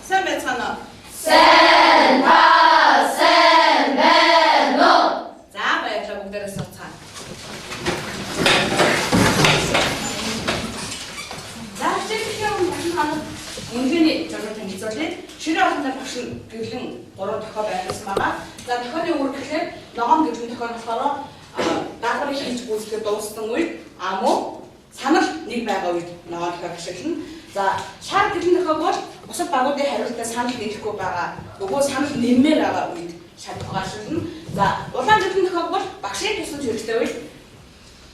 Сайн байцгаана уу? Сайн та сайн байна уу? За баярлалаа бүгдээрээ сууцгаана. За хичээлийн өмнө багш ханад үнэлгээний журмыг танилцуулъя. Ширээ олонтой багш нь гэрлэн 3 дохио байрлуулсан байгаа. За дохионы үүрэг гэхлээр ногоон гэрлэн дохио нь болохоор даалгаврыг хийж гүйцэтгэхэд дууссан үед а мөн санал нэг байгаа үед ногоон дохиог ашиглана. За шар гэрлэн дохиог бол бусад багуудын хариултаа санал нийлэхгүй байгаа. Нөгөө санал нэммээр байгаа үед шар дохиог ашиглана. За улаан гэрлэн дохиог бол багшийн тусламж хэрэгтэй үед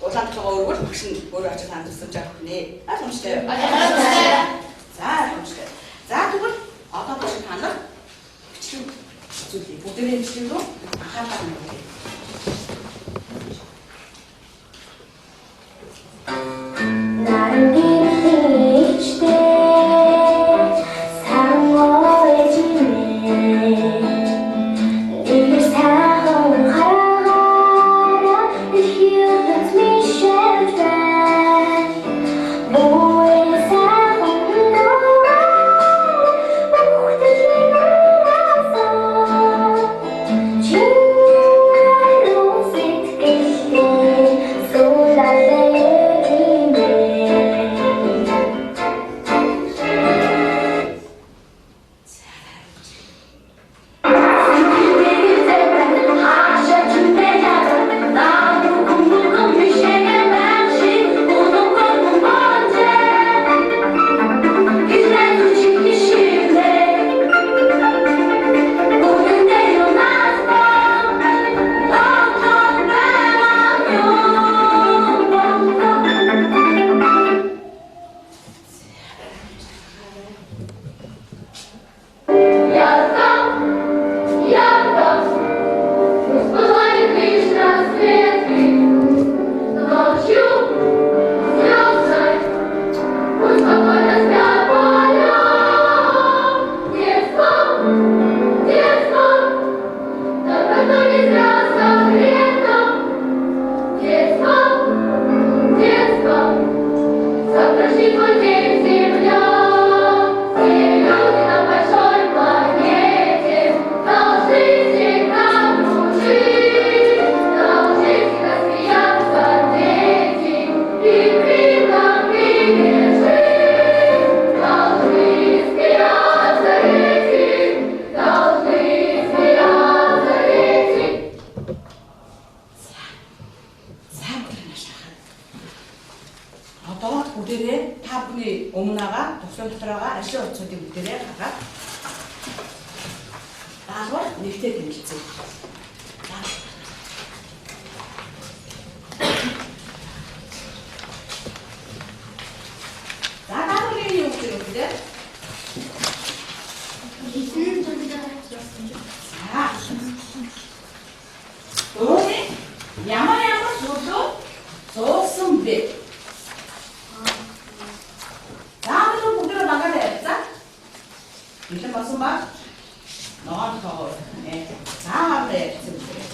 улаан дохиогоо өргөл багш нь өөрөө очиж танд тусламж авах нэ. Ойлгомжтой юу? Ойлгомжтой. За ойлгомжтой. За тэгвэл одоо багш та нар бичлэг үзүүлье. Бүгдээрээ бичлэг рүү анхаарлаа хандуулъя. 나를 기르시되 상어해지네 늘 사랑 하라 휴먼 미션 모의 사랑 노라 모든 나라서 진가로 сэтгэлтэй суулалээ. Я там, я там, пусть лишь рассветы, ночью звездной, пусть спокойно спят поля. Детство, детство, добротой не зря согрето. Детство, детство, завтрашний твой день земля. Все люди на большой планете должны всегда дружить, должны всегда смеяться дети и при нам жить. Должны смеяться дети, должны смеяться дети. За бүгд нааш хахад. Одоо бүгдээрээ та бүхний өмнө байгаа төгсгөл дотор байгаа ажлын утсуудыг бүгдээрээ гаргаад даалгавар нэгтээ тэмдэглэцгээе. За. За даалгаврын юу гэдэг вэ бүгдээ? За. Дууны ямар ямар зүйлөө зуусан бэ? За бид бүгдээ багаар ярилцаа. Бэлэн болсон ба? Ногоон тоогоор. За багаар ярилцсан бүгдээ.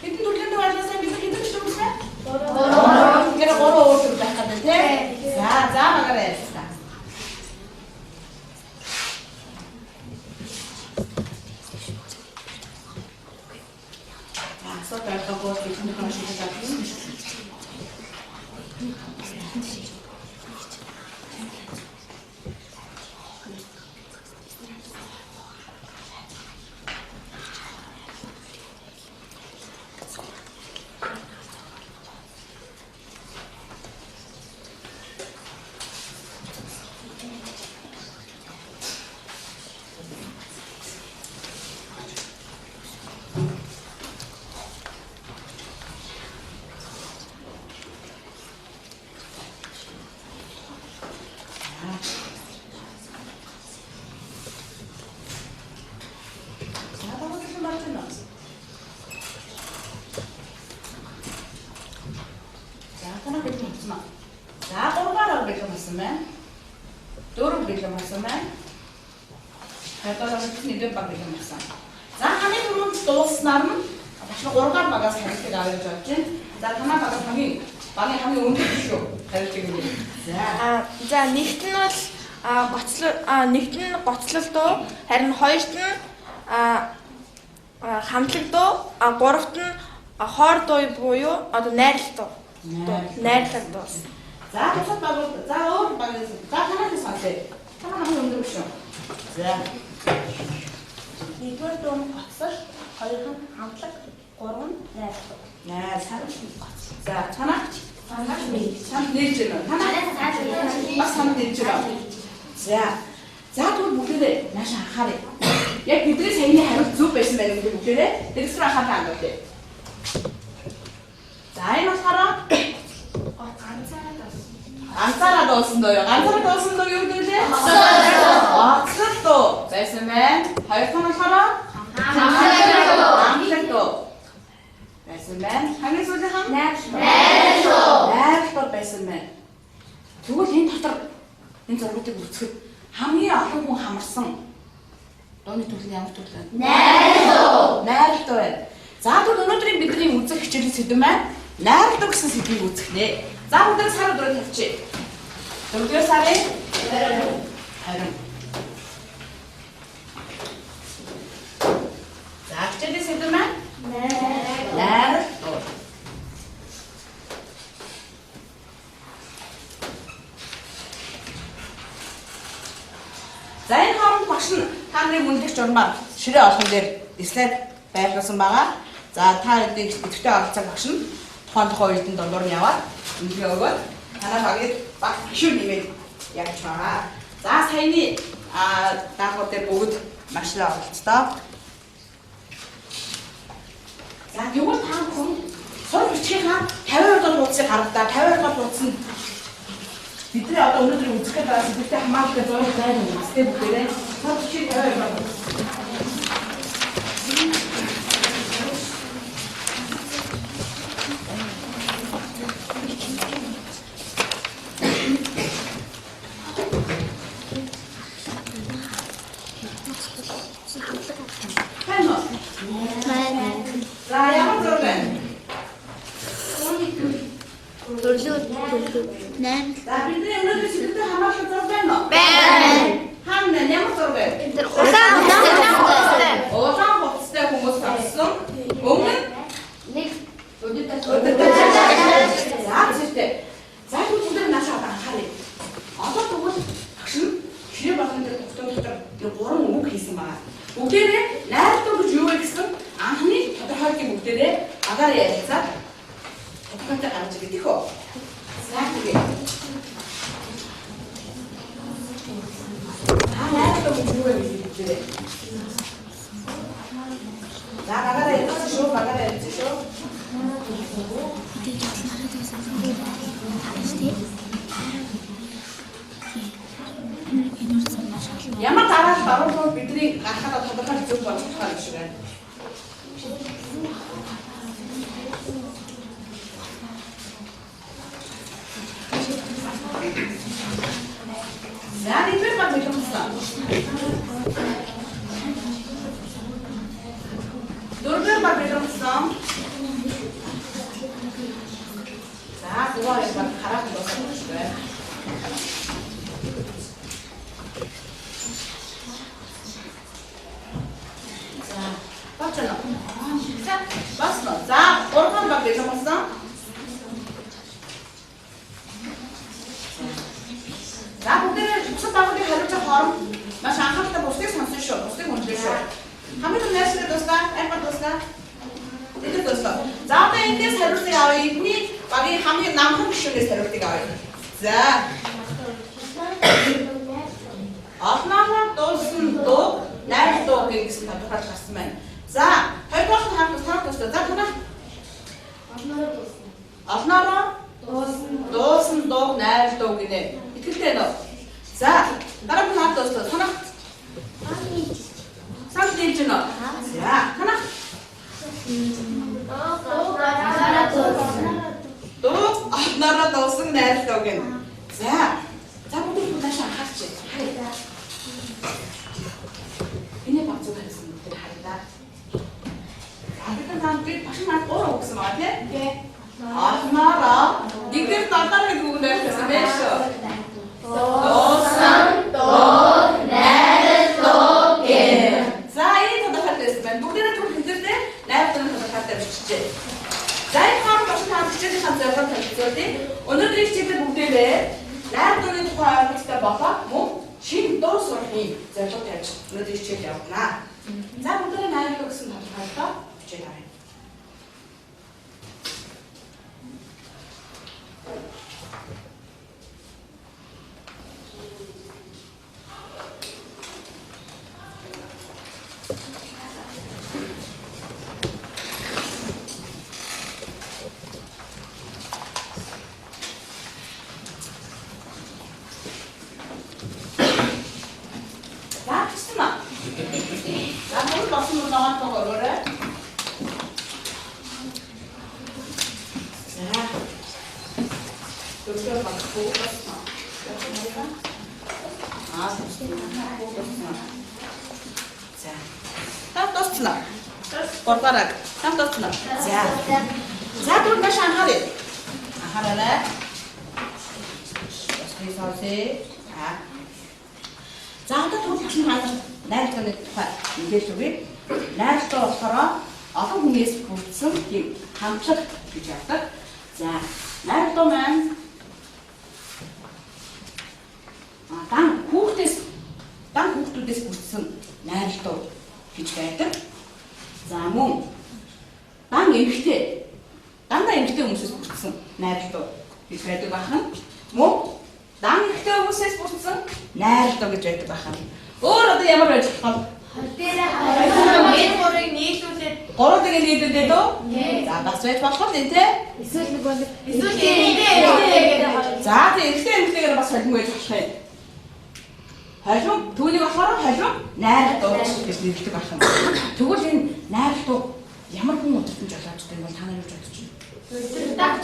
Хэдэн төрлийн дуу ажилласан бид нар хэдэн төрөл үзлээ? Гурван. Тэгэхээр гурван өөр төрөл байх гэдэг тийм. За за багаар ярилцаа. За асуулт ойлгоогүй бол бидний хоншиж авах. За багууд юм болж байна уу? За танаа бэлэн болсон аа. За гурваар бэлэн болсон байна. Дөрөв бэлэн болсон байна. Хадгалаад нэгэн баг бэлэн болсон. За хамгийн түрүүнд дууснаар нь багш 3 дугаар багаас хариултыг авъя гэж бодож байна. За танаа багаас хамгийн Багийн хамгийн өндөр шүү. Хариулт өгнө. За. За нэгт нь бол гоцлол нэгт нь гоцлол дуу, харин хоёрт нь хамтлаг дуу, гуравт нь хоор дуу буюу одоо найрлал дуу. Найрлал дуу. За бусад багууд за өөр багийн за танаас сонсъё. Та хамгийн өндөр шүү. За. Нэгдүгээр дуу нь гоцлол, хоёр нь хамтлаг, гурав нь найрлал. Найр. За танаа санал нэрж байна уу? Танаа бас санал нэрж байна. За. За тэгвэл бүгдээрээ нааш анхаарай. Яг бидний саяны хариулт зөв байсан байна гэдэг бүгдээрээ дэргэс рүү анхаарлаа хандуулъя. За энэ болохоор ганцаараа дуусан дуу юу? Ганцаараа дуусан дуу юу гэдэг лээ? Гоцлол дуу байсан байна. Хоёр дахь нь болохоор хамтлаг дуу байсан байна. Хамгийн сүүлийнх нь найрлал байсан байна. Тэгвэл энэ дотор энэ зургуудыг үзэхэд хамгийн олон хүн хамарсан дууны төрөл нь ямар төрөл вэ? Найрлал. Найрлал байна. За тэгвэл өнөөдрийн бидний үзэх хичээлийн сэдэв маань найрлал гэсэн сэдвийг үзэх нэ. За бүгдээ сар өдрөө тавьчих. Дөрөвдүгээр сарын 20. За хичээлийн сэдэв маань найрлал. За энэ хооронд багш нь та нарын мөндлөх журмаар ширээ олгон дээр слайд байрлуулсан байгаа. За та нарыг идэвхтэй оролцоог багш нь тухайн тухайн үед нь дундуур нь яваад үнэлгээ өгөөд танай багийг баг гишүүн нэмээд явж байгаа. За саяны даалгавар дээр бүгд маш их оролцлоо. За тэгвэл та бүхэн сур бичгийнхаа 52 дугаар хуудсыг харагдаа. 52 дугаар хуудас нь бидний одоо өнөөдөр үзэх гээд байгаа сэдвтэй хамааралтай зураг байна уу? Үстэй бүгдээрээ сур бичгийг 52 дугаар хуудас. Байна уу? За ямар зураг байна? Төрлөө найрлал. За бидний өнөөдөр сэдвтэй хамааралтай зураг байна уу? Байна. Хаана ямар зураг байна? Тэр улаан хувцастай. Улаан хувцастай хүмүүс тогссон. Өмнө нь Нэг өдөр За зэрэг. За тэгвэл бүгд наашаа одоо анхаарай. Одоо тэгвэл багш нь ширээ болгон дээр тогтоон дотор нэг гурван үг хийсэн байгаа. Бүгдээрээ найрлал гэж юу вэ гэсэн анхны тодорхойлтыг бүгдээрээ агаар ярилцаад тодорхойлтыг гаргаж ирэх тийх үү? За тэгээ. За найрлал гэж юу вэ гэдгийг бүгдээрээ. За багаараа ярилцсан шүү, багаараа ярилцсан шүү. Ямар дараалал баруун бидний гаргахад тодорхой зөв болж болох юм шиг байна. За нэгдүгээр баг бэлэн. Дөрөвдүгээр баг бэлэн болсон. За зүгээр баг хараад дуусах юм шиг байна. За баачна. За басна. За гурван баг бэлэн болсон. За бүгдээрээ бусад багуудыг хариулж байгаа хооронд маш анхааралтай бусдыг сонсон шүү. Бусдыг хүндлээ шүү. Хамгийн түрүү найрсаг дуслаа, айгаа дуслаа. Тэд дуслаа. За одоо эндээс хариултыг авъя. Эдний багийн хамгийн намхан гишүүнээс хариултыг авъя. За. Олноороо дуусан дуу, найр дуу гэсэн тодорхойлол гарсан байна. За, хоёрдугаар нь харах таа дуслаа. За танаа олноороо дуусан дуу, найр дуу гинэ. Итгэлтэй байна уу? За, дараа нь хаад дуслаа. Танаа санал нийлж байна уу? За, танаа дуу олноороо дуусан найр дуу гинэ. За, за бүгд нааш анхаарч. Харъя. Энэ баг зүг харсан бүгд харъя. За, бид нар бид багш маань гурав үг гэсэн байгаа тий? Олноороо нэгдүгээр долоор гэдэг үг нэрлэсэн байх шүү. Дуусан дуу найрал дуу гэх. За энэ тодорхойлт байсан байна. Бүгдээрээ түр хэмжээтэй найрал дууны тодорхойлттой биччихээ. За энэ хооронд багш та хичээлийн зорилгоор танилцуулъя. Өнөөдрийн хичээлээр бүгдээрээ найрал дууны тухай ойлголттой болоод мөн шинэ дуу сурахын зорилго тавьж өнөөдрийн хичээл явуулнаа. За бүгдээрээ найрал дуу гэсэн тодорхойлолтоо бичээд авъя. За бичсэн үү? За бүгд болсон бол ногоон тоог өрөөрэй. За. Дөрөвдүгээр баг бүгд болсон. Аа, бүгд болсон. За. Та дуусна уу? Гурваараа. Та дуусна уу? За. За түрүү маш анхаарай. Анхаараарай. Бас сонсъё. За. За одоо түрүү чинь ханаар найрлагын тухай мэдээлэл өгье. Найрлага болохоор олон хүнээс бүрдсэн тийм хамтлаг гэж ярьдаг. За найрлага маань дан хүүхдүүдээс бүрдсэн найрлага гэж байдаг. За мөн дан эмэгтэй дандаа эмэгтэй хүмүүсээс бүрдсэн найрлага гэж байдаг бахан. Мөн дан эмэгтэй хүмүүсээс бүрдсэн найрлага гэж байдаг бахан. Өөр одоо ямар байж болох вэ? Энэ гурыг нийлүүлээд Гурав дэгээ нийлүүлээд үү? За бас байж болох л энэ те. Эсвэл нөгөө нэг эсвэл эрэгтэй За тийм эрэгтэй эмэгтэйгээр бас холимог байж болох юм. Холимог түүнийг болохоор холимог найрлага гэж нэрлэдэг байх юм. Тэгвэл энэ найрлага ямар хүн удирдан жолоочтой юм бол та нар юу гэж бодож байна?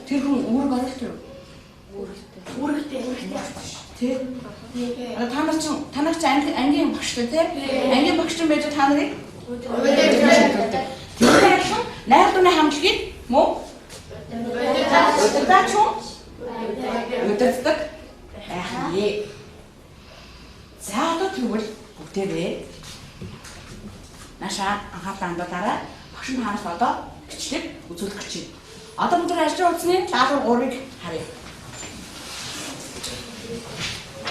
Тэр хүн үүрэг оролт юу? Үүрэгтэй. Тэ? Одоо та нар чинь ангийн багштай тий? Ангийн багш чинь байж та нарыг тэр адилхан найрлагын хамтлагийг мөн удирдаач хүн удирддаг байх нэ. За одоо тэгвэл бүгдээрээ наашаа анхаарлаа хандуулаарай. Багш нь хаанаас одоо бичлэг үзүүлэх гэж байна. Одоо бүгд ажлын хуудасны даалгавар 3-ыг харъя.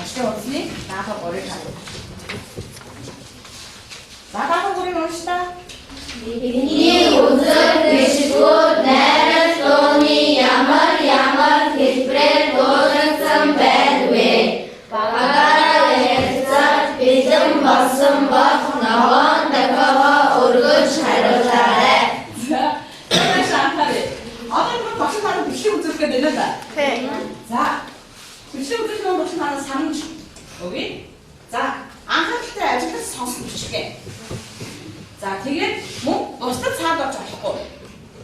Ажлын хуудасны даалгавар 3-ыг харъя. За даалгавар 3-ыг уншъя та. Бидний үзэг бичлэгүүд найрал дууны ямар ямар хэлбэрээр дуулагдсан байна вэ? Багаараа ярилцаад бэлэн болсон бол ногоон дохиогоо өргөж хариулаарай. За наашаа анхаарай. Одоо энэ багш нараа бичлэг үзүүлэх гэдэг нь л да. Тий. За бичлэг үзүүлэх нь багш нараа санамж өгье. За анхааралтай ажиллаж сонсон бичлэгээ. За тэгээд мөн бусдад цаад орж болохгүй.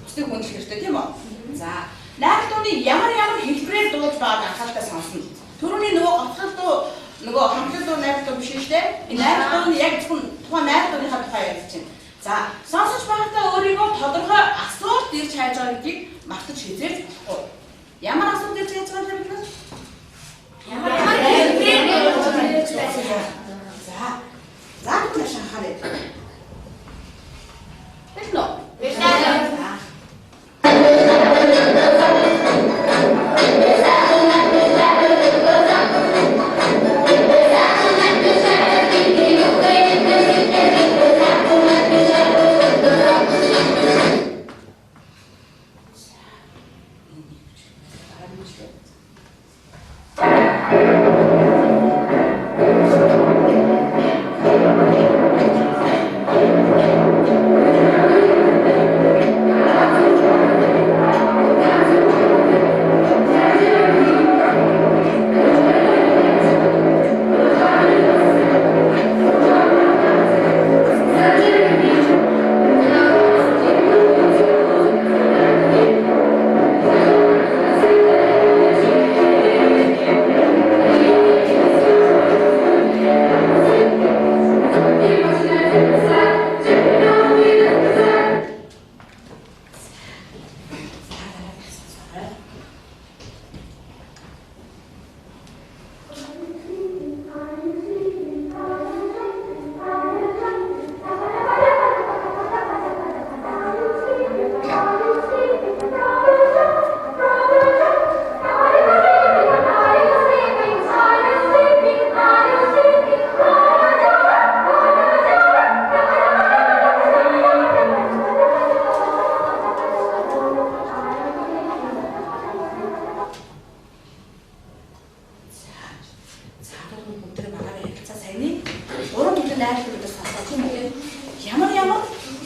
Бусдыг хүндлэх хэрэгтэй тийм үү? За найрал дууны ямар ямар хэлбэрээр дуулж байгааг анхааралтай сонсно. Төрөний нөгөө гоцлол дуу нөгөө хамтлал дуу найрал дуу биш шүү дээ. Энэ найрал дуу нь яг зөвхөн тухайн найрал дууныхаа тухай ярьж байна. За сонсож байгаадаа өөрийгөө тодорхой асуулт ирж хайж байгаа гэдгийг мартаж хизээж болохгүй. Ямар асуулт ирж хайж байгаа юм бэ? Ямар хэлбэрээр дуулж байна? За. За бид маш анхаарай. Бэлэн үү? Бэлэн. За.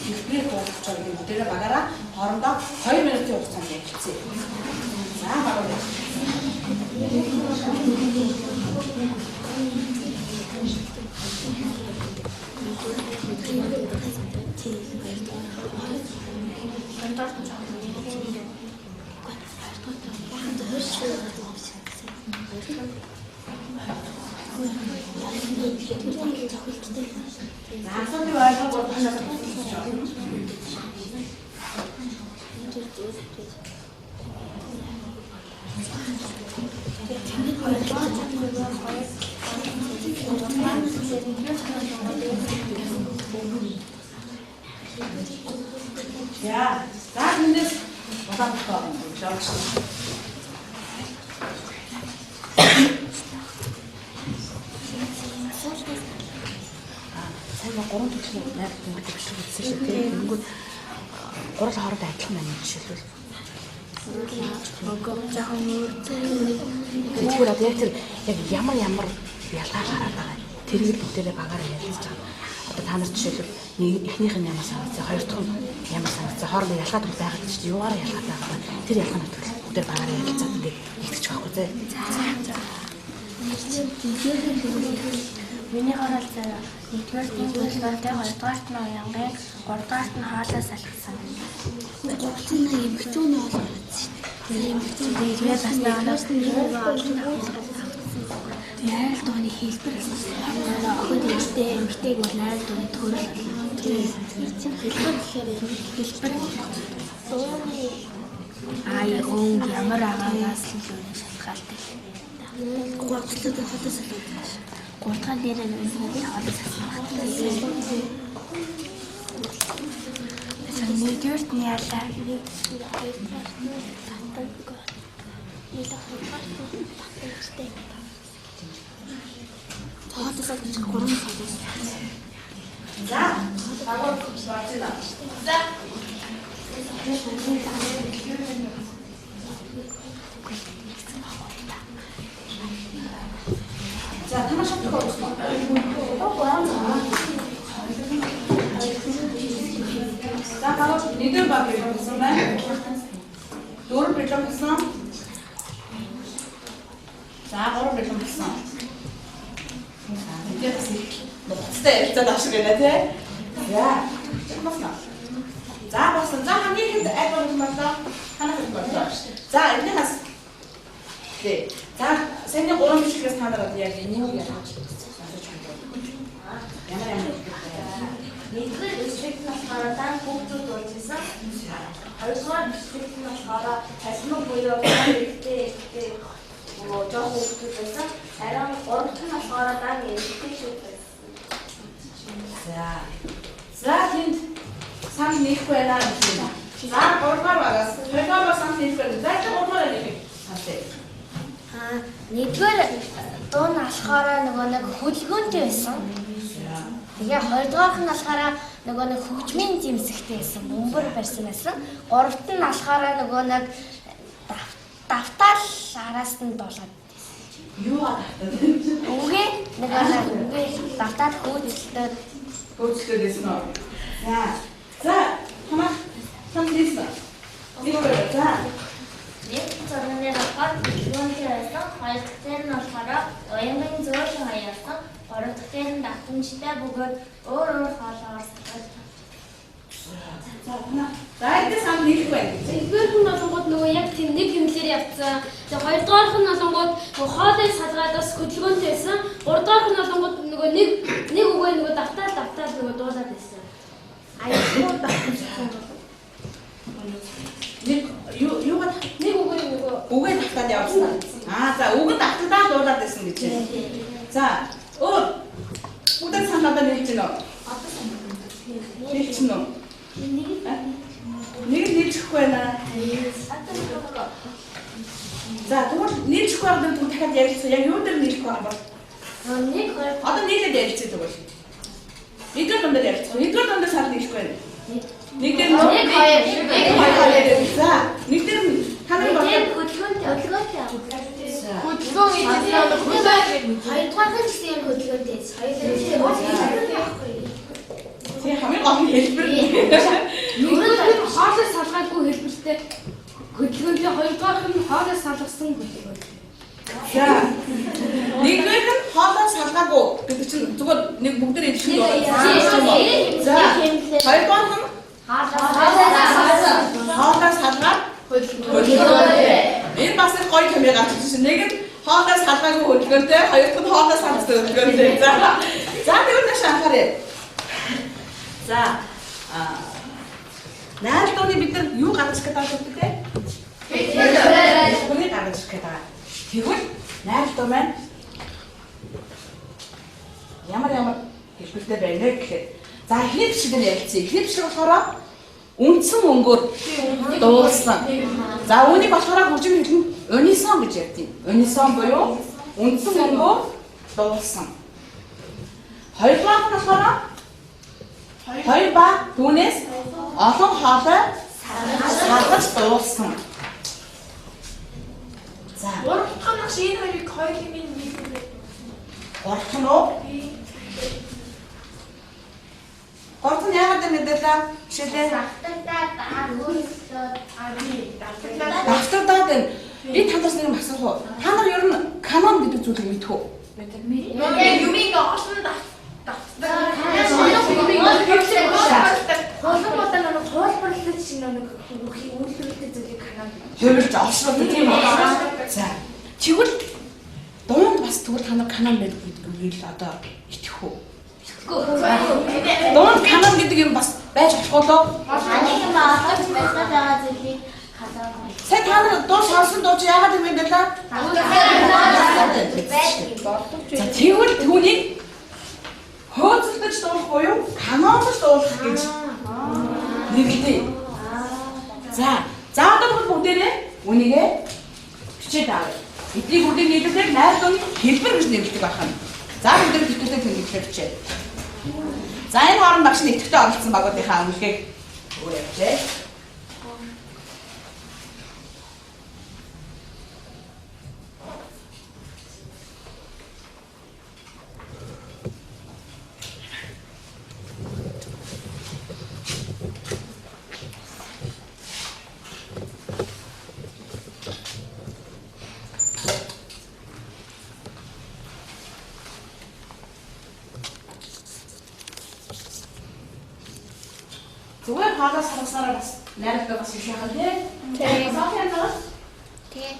хэлбэрээр дуулах гэж байгаа бүгдээрээ багаараа хоорондоо 2 минутын хугацаанд ярилцъя. За багаар. За асуултыг ойлгоогүй тушаас тусч байна. За, за эндээс улаан тоо жолч. Сайн гурван төрлийн найр дөнгөж бичлэг үзсэн шүү дээ. Тэнгүүд гурал хоорондоо адилхан байна жишээлбэл. Үгүй жоохон өөр. Тэгэхээр одоо яг тэр яг ямар ямар ялгаа гараад байгаа. Тэрийг бүгдээрээ багаараа ярилцж байгаа. Одоо та нар жишээлбэл нэг эхнийх нь ямар санагдсан, хоёр дахь нь ямар санагдсан, хоорондоо ялгаа тул байгаа гэж чинь юугаараа ялгаатай байгаа. Тэр ялгааны төлөв бүгдээр багаараа ярилцаад ингээд нэгтгэж байгаа хгүй зэ. За. Миний хороол заяа. Нэгдүгээр нь хөдөлгөөнтэй, хоёрдугаарт нь уянгын, гуравдугаарт нь хоолой салгасан. Гурван нь эмэгтэйн хоол гаргасан шүү дээ. Эмэгтэй Тэгээд бас нэг найрал дууны хэлбэр охид эмэгтэй эмэгтэйг бол найрал дууны төрөл. Тэр чинь хэлбэр гэхээр хэлбэр дууны ай өнгө ямар агаагаас л юу шалтгаалтай. Гурван хоолой салгасан. Гурав дахь нэр нь хоолой салсан байна. Нэгдүгээрт нь яалаа. Хоёрдугаарт нь татдаг. Нийлэх хоёрдугаарт нь татагчтай. Хоолой салгаж гурван хоолой. За, багаар болж байна. За. За, танаа шатах болсон уу? За, багаар нэгдүгээр баг бэлэн болсон байна. Дөрөв бэлэн болсон. За, гурав бэлэн болсон. За, мэдээ бас их нухацтай ярилцаад авах шиг байна тий. За, болсон. За, болсон. За, хамгийн ихэнд аль баг бэлэн боллоо? Танах бэлэн боллоо. За, энэнээс тий. За, саяны гурван бичлэгээс та нар одоо яг энийг ялгаж сонсож байна. Ямар ямар хэлбэртэй. Нэгдүгээр бичлэгт нь болохоор дан хүүхдүүд дуулжсэн. Хоёрдугаар бичлэгт нь болохоор цалмаг буюу эрэгтэй эрэгтэй нөгөө жоохон хүүхдүүд байсан. Харин гурав дахь нь болохоор дан эмэгтэйчүүд байсан. За. За, тэнд санал нийлэхгүй байна гэж байна. За, гуравдугаар багаас хоёрдугаар баг санал нийлэхгүй байна. За, энэ гуравдугаар нэг саналтай. Нэгдүгээр дуу нь болохоор нөгөө нэг хөдөлгөөнтэй байсан. Тэгээ хоёрдугаарх нь болохоор нөгөө нэг хөгжмийн зэмсэгтэй байсан, бөмбөр барьсан байсан. Гуравт нь болохоор нөгөө нэг давтаал араас нь дуулаад байсан. Юу давтаад? Үгүй нөгөө нэг үгүй давтаал хөөцөлтөд хөөцөлтөд байсан уу? За. За, танах санал нийлсэн. Нийлэхгүй. За. Нэг зурган дээр болохоор хөдөлгөөнтэй байсан, хоёр дахь дээр нь болохоор уянгын зөөлөн хаяасан, гурав дахь дээр нь давтамжтай бөгөөд өөр өөр хоолоогоор сахилж За, за, энэ санал нийлэхгүй байна. Нэгдүгээрх нь болонгууд нөгөө яг тийм нэг хэмнэлээр явцсан. Тэгээ хоёрдугаарх нь болонгууд нөгөө хоолой салгаад бас хөдөлгөөнтэй байсан. Гуравдугаарх нь болонгууд нөгөө нэг нэг үгээ нөгөө давтаал давтаал нөгөө дуулаад байсан. Аягүй давтамжтай бол. Нэг юу юугаар нэг үгээ нөгөө үгээ давтаад явсан. Аа, за, үг нь давтагдаад дуулаад байсан гэж байна. За, өөр бүгд санал одоо нийлж байна уу? Нийлж байна уу? Нэг нь нийлж өгөхгүй байна. За, тэгвэл нийлж өгөхгүй байгаа тэгвэл дахиад ярилцсан. Яг юун дээр нийлэх байгаа бол? Нэг хоёр Одоо нийлээд ярилцъя тэгвэл. Нэгдүгээр дунд дээр ярилцсан. Нэгдүгээр дунд дээр санал нийлэхгүй байна. Нэг дээр нөө нэг хоёр нэг хоёр. За, нэг дээр нь та нарын бодлоо хөдөлгөөнтэй хөдөлгөөнтэй. Хөдөлгөөн гэдэг нь хөлөө Хоёрдугаар нь гэсэн юм хөдөлгөөнтэй. Хоёрдугаар нь Тийм хамгийн гол нь хэлбэр. Нэгдүгээр нь хоолой салгаагүй хэлбэртэй хөдөлгөөнтэй, хоёрдугаар нь хоолой салгасан хөдөлгөөнтэй. За. Нэгдүгээр нь хоолой салгаагүй гэдэг чинь зүгээр нэг бүгдээр идэвхтэй байна. За. Хоёрдугаар нь хоолой салгаад хөдөлгөөнтэй. Энэ бас их гоё томьёо гарч ирсэн. Нэг нь хоолой салгаагүй хөдөлгөөнтэй, хоёр дахь нь хоолой салгасан хөдөлгөөнтэй. За. За тэгвэл нааш анхаарай. За. Найр дууны бид нар юу гаргаж ирэх гэдэг вэ те? Хэлбэрийг гаргаж ирэх гэдэг. Тэгвэл найр дуу маань ямар ямар хэлбэртэй байна вэ гэхээр за эхний бичлэгээр ярилцъя. Эхний бичлэг болохоор үндсэн өнгөөр дуулсан. За үүнийг болохоор хөгжим хэлэн унисон гэж ярьдаг. Унисон буюу үндсэн өнгөөр дуулсан. Хоёрдугаар нь болохоор хоёр ба түүнээс олон хоолой салгаж дуулсан. За. Гурав дахь нь багш энэ хоёрыг хоёулын нэг юм. Гурав дахь нь уу? Гурав дахь нь яагаад юм мэдээлээ? Жишээлээ. Давтагдаад байна. Би танаас нэг юм асуух уу? Та нар ер нь канон гэдэг зүйлийг мэдэх үү? Юмыг олон давтдаг. Хулан бодоо нэг хуулбарлаж шиг нэг үйлдвэрлэлтэй зүйлийг канон. Хувирч олшруулдаг тийм үү? За. Тэгвэл дуунд бас тэгвэл та нар канон байдаг гэдгийг л одоо итгэх үү? Дуунд канон гэдэг юм бас байж болох уу? Сая та нар дуу сонсон дуу чи яагаад юм бэ лээ? За тэгвэл түүнийг хөөцөлдөж дуулах буюу канонлож дуулах гэж нэрлэдэг. За, за одоо тэгвэл бүгдээрээ үүнийгээ бичээд авъя. Эднийг бүгдийг нийлүүлээд найр дууны хэлбэр гэж нэрлэдэг байх нь. За бүгдээ тэтгэвртэй тэмдэглээ бичээ. За энэ хооронд багш нь идэвхтэй оролцсон багуудынхаа үнэлгээг өөр явуулъя. Зүгээр хоолой салгаснараа бас найрлага бас их яхаа тий. Тийм. София наа. Тий.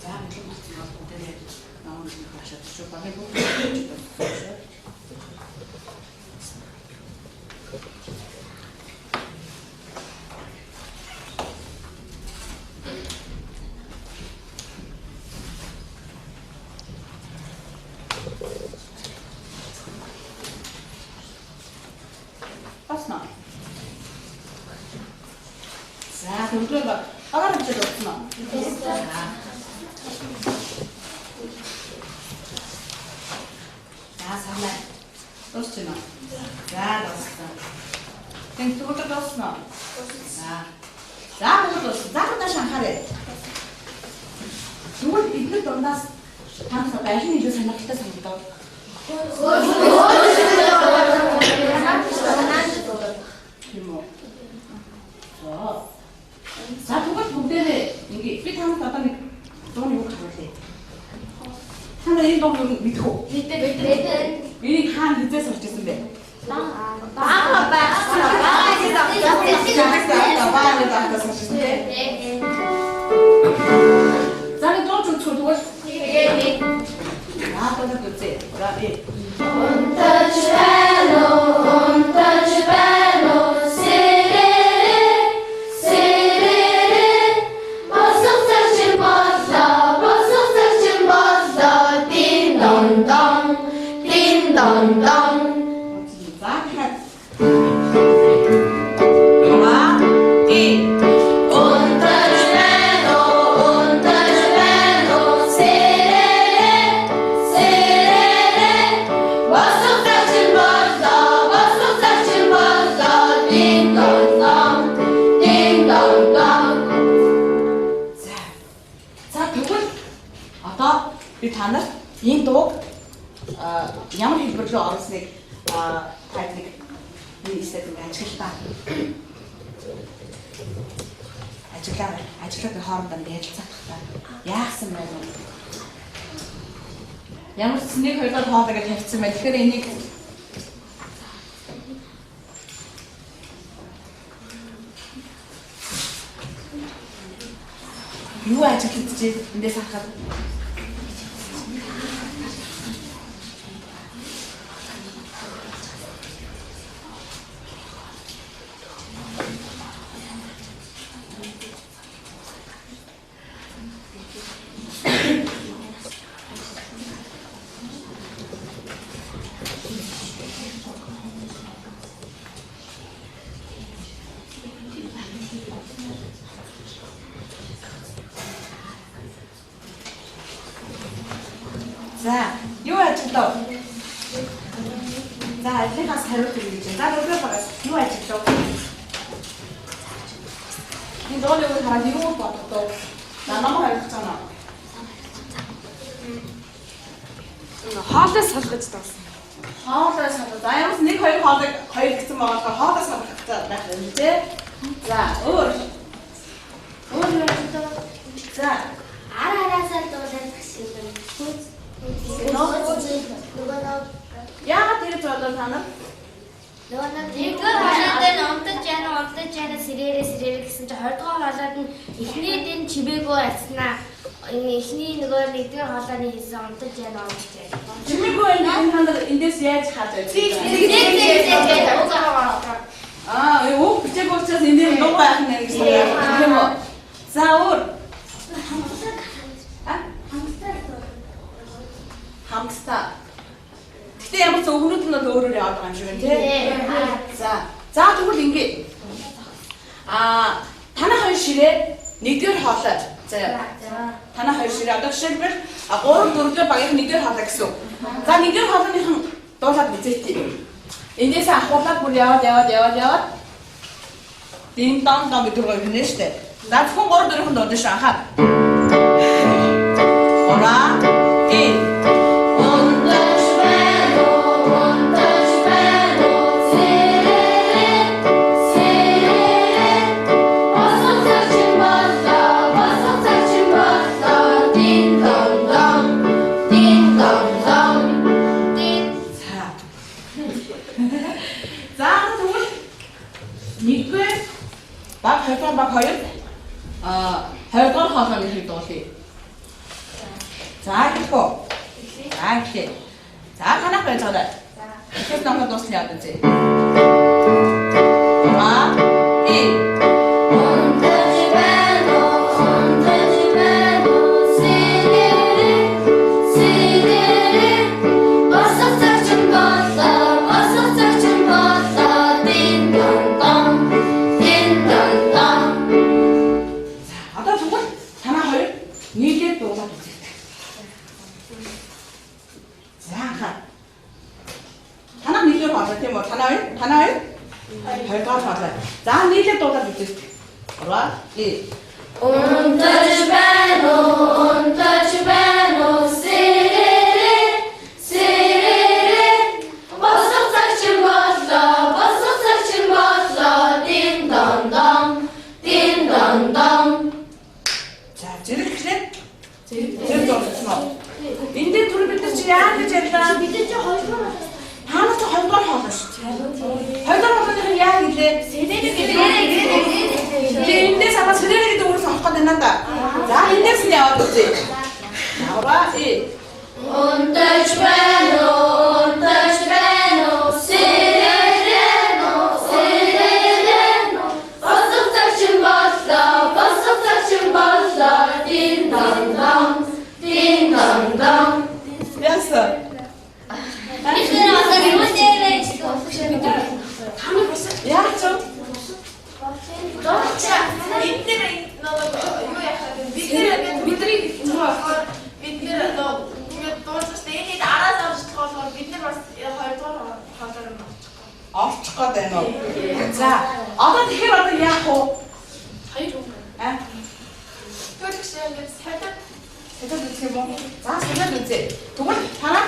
За мэдлэг болсон бол бүгдээрээ намын нэг хашаад шүү. Багийн бүгд шүү. Басна. За тэгвэл багаар хичээл болсон уу? За самаа. Дуусч байна уу? За дууссан. Тэн тэгвэл дууссан уу? За. За бүгд дууссан. За нааш анхаарай. Тэгвэл бид нар дундаас та нар аль нь илүү сонирхолтой санагдав? Тийм үү? За. За тэгвэл бүгдээрээ ингээ би танад одоо нэг дууны үг харуулъя. Та нар энэ дууг юу мэдэх үү? Мэдээ. Энийг хаана хизээ сурч ирсэн бэ? Бага байсан. Бага бага сурч ирсэн тий. За нэг дууж үзэх үү тэгвэл? Наадад үзье. За би. Унтаж байна уу? Унтаж байна уу? Сэрэрэ, сэрэрэ. Босох зарчим боллоо, босох зарчим боллоо. Дин дон. дон дон. За дахиад. 3 2 Унтаж байна уу, унтаж байна уу, сэрээрээ, сэрээрээ. Босох зачин боллоо, босох зачин боллоо, дин дон дон, дин дон дон. За. За тэгвэл одоо би та нарт энэ дууг ямар хэлбэр рүү оруулсныг та нэг нэг ингэ ажиглаа. Ажиглаа. Ажиглаад хоорондоо ингэ ярилцах та. Яасан бэ? Ямар ч нэг хоёрдугаар хоолой гэж тавьчихсан байна. Тэгэхээр энийг юу ажиглагдчихээ эндээс харахад. За, юу ажиглав? За, ажлынхаас хариулт өгье гэж. За, дөрөвдүгээр багаас юу ажиглав? Энэ дууны үг хараад юу боддоо? За, намайг ойлгож байна уу? Хоолой салгаж дуусан. Хоолой салгаж. За, ямар ч нэг хоёр хоолойг хоёр гэсэн байгаа болохоор хоолой салгах байх юм тий. За, өөр. Өөр юу ажиглав? За, Ар араасаа дуулах шиг байна. Нөгөө нэг яагаад тэгж бодлоо та нар? нөгөө нэг нэгдүгээр хоолой дээр унтаж яана унтаж яана сэрээрээ сэрээрээ гэсэн чинь хоёрдугаар хоолойд нь эхний дэн чимээгүй альснаа. Энэ эхний нөгөө нэгдүгээр хоолойны хийсэн унтаж яана унтаж яана. Чимээгүй энэ та нар эндээс яаж харж байна? Аа, үг бичээгүй учраас энэ дээр дуу байх нэ гэж байна. Тийм үү? За, өөр. А? Хамтдаа. Гэтэ ямар ч өгнүүд нь бол өөрөөр яваад байгаа юм шиг байна тий. За. За тэгвэл ингэ. Аа, танай хоёр ширээ нэгдүгээр хоолой. За. Танай хоёр ширээ одоо жишээлбэл 3 4 дугаар багийнх нэгдүгээр хоолой гэсэн үг. За нэгдүгээр хоолойныхан дуулаад үзээтэй. Эндээс ахуулаад бүр яваад яваад яваад яваад дин дон дон гэдэг рүү ирнэ штэ. За зөвхөн 3 4-ын дуулна шүү анхаа. 3 2 Унтаж байна уу, унтаж байна уу, сэрээрээ, сэрээрээ. Босох зачин боллоо, босох зачин боллоо, дин дон дон, дин дон дон, дин. За. За тэгвэл нэгдүгээр баг хоёрдугаар баг хоёр хоёрдугаар хоолойны хэрэг дуулъя. За хэлэх үү? За эхлэе. За танах байж байгаа. Эхээс номоо дуусна яад үзье. 3 2 Унтаж байна уу, унтаж байна уу, сэрээрээ, сэрээрээ. Босох зачин боллоо, босох зачин боллоо, дин дон дон, дин дон дон. За одоо тэгвэл танаа хоёр нийлээд дуулаад үзье. За анхаа. Танаа нийлээд хоолой тийм үү? Танаа хоёр? Танаа хоёр? Хоёрдугаар хоолой. За нийлээд дуулаад үзье. 3 2 Унтаж байна уу, унтаж байна уу, сэрээрээ, сэрээрээ. Босох зачин боллоо, босох зачин боллоо, дин дон дон, дин дон дон. За зэрэг эхлээд зэрэг дуулсан уу? Энэ дээр түр бид нар чи яа гэж ярьлаа? Бид нар чи хоёрдугаар хоолой. Та нар чи хоёрдугаар хоолой шүү дээ. Хоёрдугаар хоолойных нь яа гэлээ? Тэгээ эндээс аваад сэрээрээ гэдэг үгээс авах гэдэг надаа. За эндээс нь яваад үзье. Аваа. Унтаж байна уу, унтаж байна уу, сэрээрээ, сэрээрээ. Босох зачин боллоо, босох зачин боллоо, дин дон дон, дин дон дон. Яасан? Бид нар зогсох гээд байна уу? За, одоо тэгэхээр одоо яах вэ? Хоёр хүн. Аа, Тэгвэл багш ингээд солиод солиод үзэх юм уу? За, солиод үзье. Тэгвэл танаа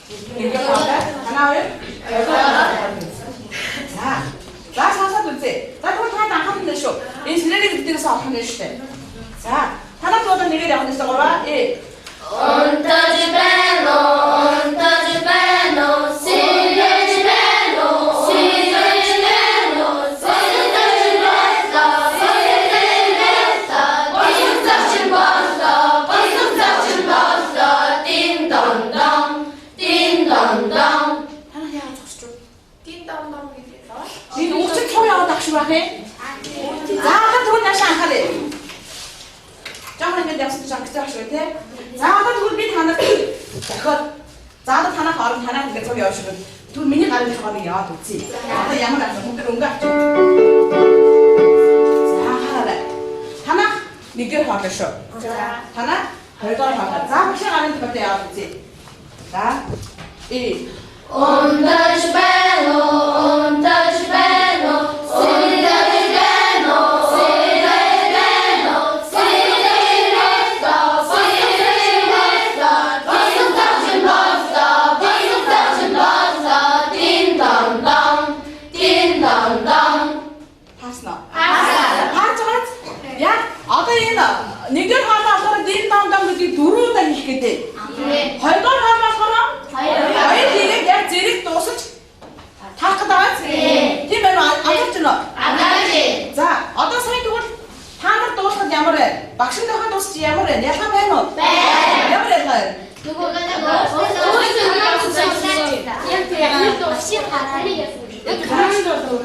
нэгдүгээр хоолой, танаа хоёр, хоёрдугаар хоолой. За. За, сонсоод үзье. За, тэгвэл та анхаарал нь шүү. Энэ сэрэрийг гэдгээс олох нь шүү дээ. За, танаа дуудаа нэгээр явах нь шүү. 3 э. Унтаж байна уу, унтаж байна уу, сэрэж байна уу, сэрэж байна уу, сэрэж боллоо, сэрэж боллоо, болсон зочин боллоо, болсон зочин боллоо, дин дон дон, дин дон дон. Танаа яагаад зогсож байна? дин дом дом гэдэг доо. Энэ үгч цуг яваад ах шиг байх юм. За, одоо тэгвэл наашаа анхаарай. Жохон ингэж явсан чинь гэсэн ах шиг тий. За, одоо тэгвэл би танарт дахиад за одоо танах орон танах ингэ цуг яваа шиг. Тэгвэл миний гарын толгойг яваад үзье. Одоо ямар ах бүгд өнгө авчих. За, анхаарай. Танах нэгдүгээр хоолой шүү. За. Танах хоёрдугаар хоолой. За, багшийн гарын толгойд яваад үзье. За. Э. Унтаж байна уу, унтаж байна уу, сэрэж байна уу, сэрэж байна уу, сэрэж боллоо, сэрэж боллоо, болсон зочин боллоо, болсон зочин боллоо, дин дон дон, дин дон дон. Таарсан уу? Таарч байгааз яг одоо энэ нэгдүгээр хоолой болохоор дин дон дон гэдгийг дөрөв удаа хийх гэдэг. Хоёрдугаар хоолой болохоор хоёр хийгээд яг зэрэг дуусаж таарах гэдэг байгаа. Тийм байна уу? Анзаарч байна уу? За, одоо сайн тэгвэл та нар дуулахад ямар вэ? Багш нь дахиад дуусч ямар вэ? Ялгаа байна уу? Байна. Ямар ялгаа байна? Нөгөө Яг тийм багшийн гараа Яг гараанд бол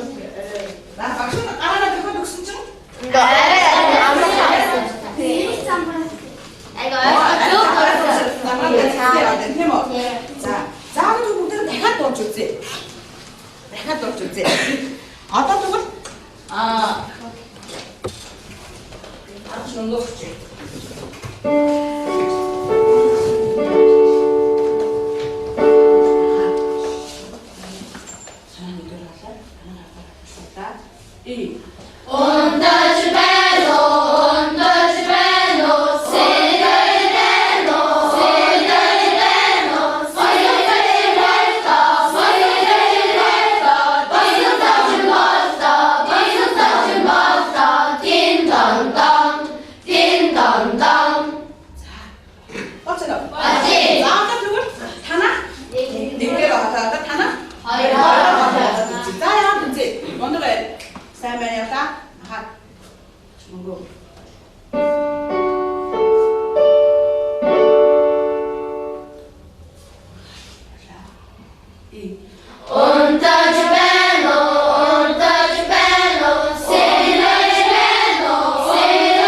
За, багш нь гараараа дахиад өгсөн чинь Айгаа ойлгохгүй. Тийм үү? За, за одоо бүгд дахиад дуулж үзье. Дахиад дуулж үзье. Одоо тэгвэл аа арч нөгөөх чи. Санаа нэгдүгээр хоолой, танаа хоёрдугаар хоолой. Э. Унтаж байна уу, унтаж байна уу, сэрэж байна уу, сэрэж байна уу, сэрэж боллоо, сэрэж боллоо, болсон зочин боллоо, болсон зочин боллоо, дин дон дон, дин дон дон. Болцоо. Болцоо. За одоо тэгвэл танаа нэгдүгээр хоолой, танаа Хоёрдугаар хоёрдугаар хоолой. За яагаад үзье. Мундаг бай. Сайн байна явлаа. Аха. Мөнгө. И. Унтаж байна уу, унтаж байна уу, сэрэж байна уу, сэрэж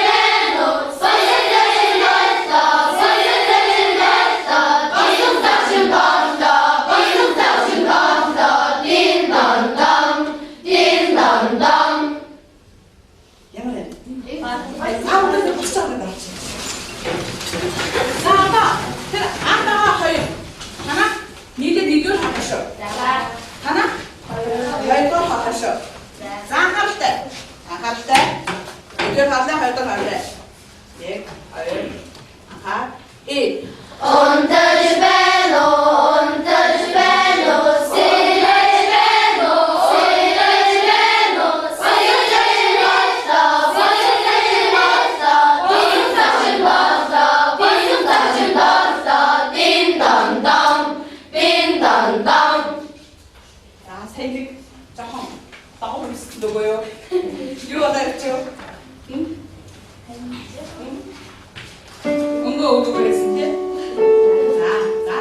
байна уу, сэрэж боллоо, сэрэж боллоо, болсон зочин боллоо, болсон зочин боллоо, дин дон дон, дин дон дон. Ямар вэ? За өнөөдөр босч байгаа даа. За одоо тэр анх байгаа хоёр. Танаа нийлээ нэгдүгээр хоолой шүү. Танаа хоёрдугаар хоолой шүү. За анхааралтай. Анхааралтай. Нэгдүгээр хоолой, хоёрдугаар хоолой. 1 2 анхаар. Э. Унтаж байна уу, унтаж байна уу, сэрэж байна уу, сэрэж байна уу, сэрэж боллоо, сэрэж боллоо, болсон зочин боллоо, болсон зочин боллоо, дин дон дон, дин дон дон. За сая нэг жоохон дагуу хүсэл өгөө юу? Юу болоо явчих юу? Хм? Өнгө өгөө гэсэн тий? За, за.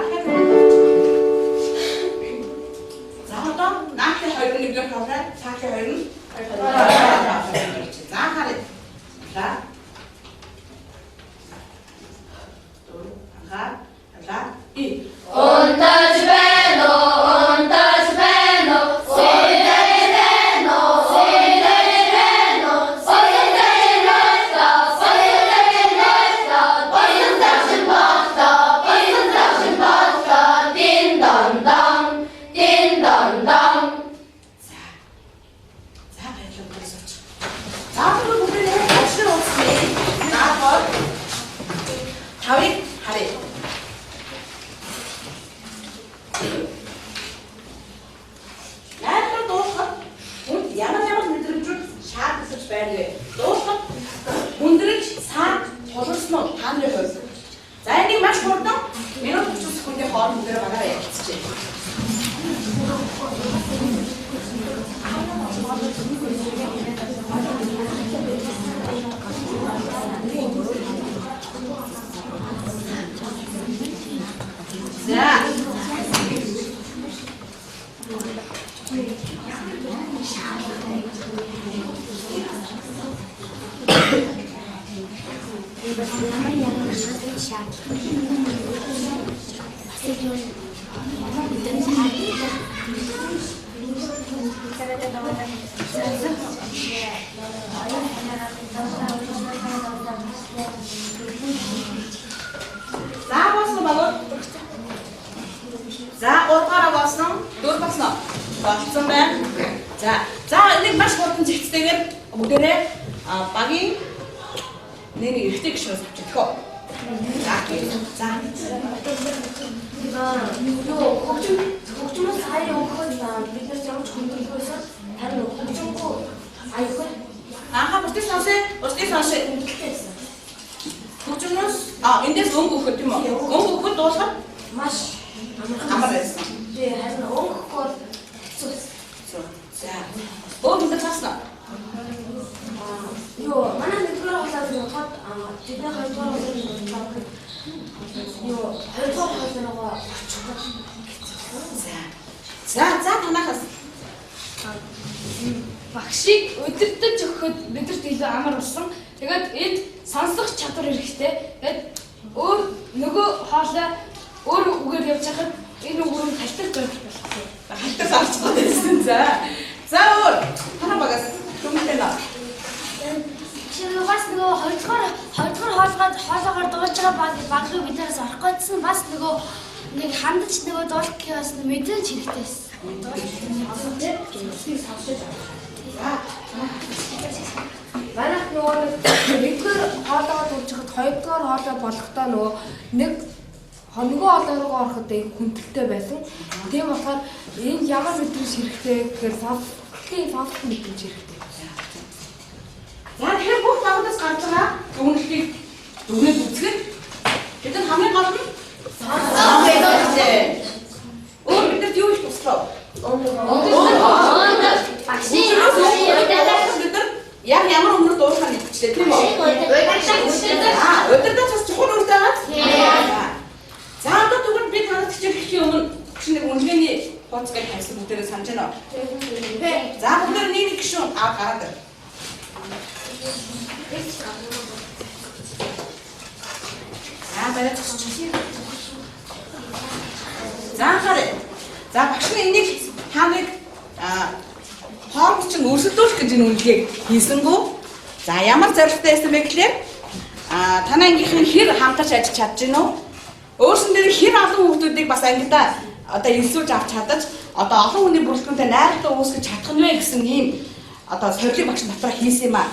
Багаараа ярилцчихъя. За. Ямар ямар шаардлага. Бас юм За болсон багууд. За 3 дугаараа болсон. 4 болсон уу? Болцсон байна. За. За энийг маш хурдан зэгцтэйгээр бүгдээрээ багийн нэг эрэгтэй гишүүнээс авчих төхөө. За. За. Юу хөгжмөөс сая өгөхөд бид нар ямар ч хүндрэлгүй байсан. Харин хөгжмөнгүй аягүй. Анхаа бусдыг сонсъё. Бусдыг сонсъё. Хүндрэлтэй байсан. Хөгжмөөс эндээс өнгө өгөхөд тийм үү? Өнгө өгөхөд дуулахад маш амар байсан. Тий, харин өнгө өгөхгүй бол хэцүү байсан. За. Өөр хүндрэл цаасан уу? Юу манай нэгдүгээр хоолойг бодоход тэдний хоёрдугаар хоолойг бодоход юу хоёрдугаар хоолой руугаа очих гэж За. За, за танахаас Багшийг удирдах өгөхөд бидэрт илүү амар болсон. Тэгээд энд сонсох чадвар хэрэгтэй. Тэгээд өөр нөгөө хоолой өөр үгээр явж байхад энэ үгээр нь халтар байх болсон. халтар авчихсан байсан. За. За өөр. Танаа багаас дүнтэй наа. Чи бас нөгөө хоёрдугаар хоолоогоор дуулж байгаа баг руу бид нараас орох гэсэн бас нөгөө нэг хандаж нөгөө дуулах бас мэдрэмж хэрэгтэй байсан. Манайх нөгөө нэгдүгээр хоолойгоо дуулж хахад хоёрдугаар хоолой болохдоо нөгөө нэг нөгөө хоолой руугаа ороход их хүндрэлтэй байсан. Тийм болохоор энд ямар мэдрэмж хэрэгтэй гэхээр сонсох мэдрэмж хэрэгтэй. За тэгэхээр бүх багуудаас гарч байгаа дүгнэлтийг дүгнээд үзэхэд бид нар хамгийн гол нь сонсох хэрэгтэй. Өөр бидэрт юу их туслав? Багшийн Бид нар яг ямар өмнө дуулахаа мэдчихлээ тийм үү? Удирдах бас чухал үүртэй байгаа. За одоо тэгвэл би танад хичээл хийхийн өмнө багш нэг үнэлгээний хуудас гэж тавьсан бүгдээрээ санаж байна уу? За бүгдээр нэг нэг гишүүн аваад гараад ир. За барай зогсчих. За анхаарай. За багш нь энийг та нарыг хооронд чинь өрсөлдөөх гэж энэ үнэлгээг хийсэнгүү. За ямар зорилготой байсан бэ гэхлээр танай ангийнхан хэр хамтарч ажиллаж чадж гинөө? Өөрсөн дээр хэр олон хүүхдүүдийг бас ангидаа одоо элсүүлж авч чадаж одоо олон хүний бүрэлдэхүүнтэй найралтаа үүсгэж чадах нь вэ гэсэн ийм одоо сорилыг багш дотроо хийсэн юм аа.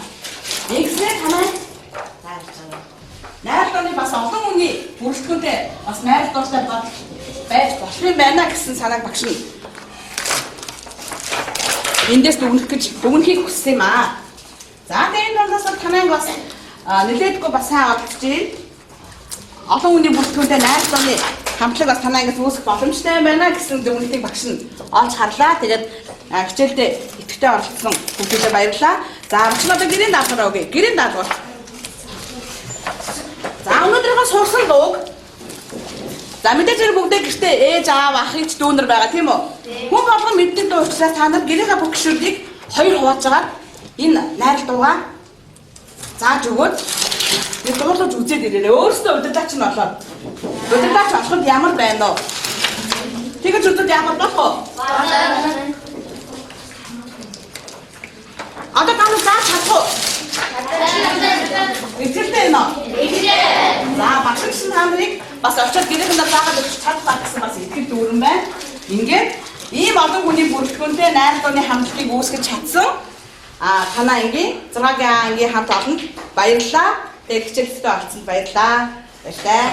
Ингэснээр танай найралтааны бас олон хүний бүрэлдэхүүнтэй бас найралттай байж болох юм байна гэсэн санааг багш нь эндээс дүгнэх гэж дүгнэхийг хүссэн юм аа. За тэгээ энэ болоос танай анги бас нэлээдгүй бас сайн оролцож байна. Олон хүний бүрэлдэхүүнтэй найралтааны хамтлаг бас танай ангиас үүсэх боломжтой байна гэсэн дүгнэлтийг багш нь олж харлаа. Тэгээд хичээлдээ идэвхтэй оролцсон хүүхдүүдэд баярлалаа. За багш нь одоо гэрийн даалгавраа өгье. Гэрийн даалгавар. За өнөөдрийнхөө сурсан дууг. За мэдээж хэрэг бүгдээ гэртээ ээж аав ах эгч дүүнер байгаа тийм үү? Хүн болгон мэддэг дуу учраас та нар гэрийнхээ бүх гишүүдийг хоёр хувааж агаад энэ найрал дуугаа зааж өгөөд нэг дуурлаж үзээд ирээрэй. Өөрөөсөө удирдаач нь болоод. Удирдаач болоход ямар байна вэ? Тэгэж үзвэл ямар болох вэ? Одоо та нар зааж чадах уу? Итгэлтэй байна уу? За багш нар та нарыг бас очиод гэрээхэндээ заагаад өгч чадах гэсэн бас итгэл дүүрэн байна. Ингээд ийм олон хүний бүрэлдэхүүнтэй найрал дууны хамтлагийг үүсгэж чадсан. Танай ангийн 6-гийн ангийн хамт олонд баярлалаа. Тэгээд хичээлдээ оролцсонд баярлалаа. Баярлалаа.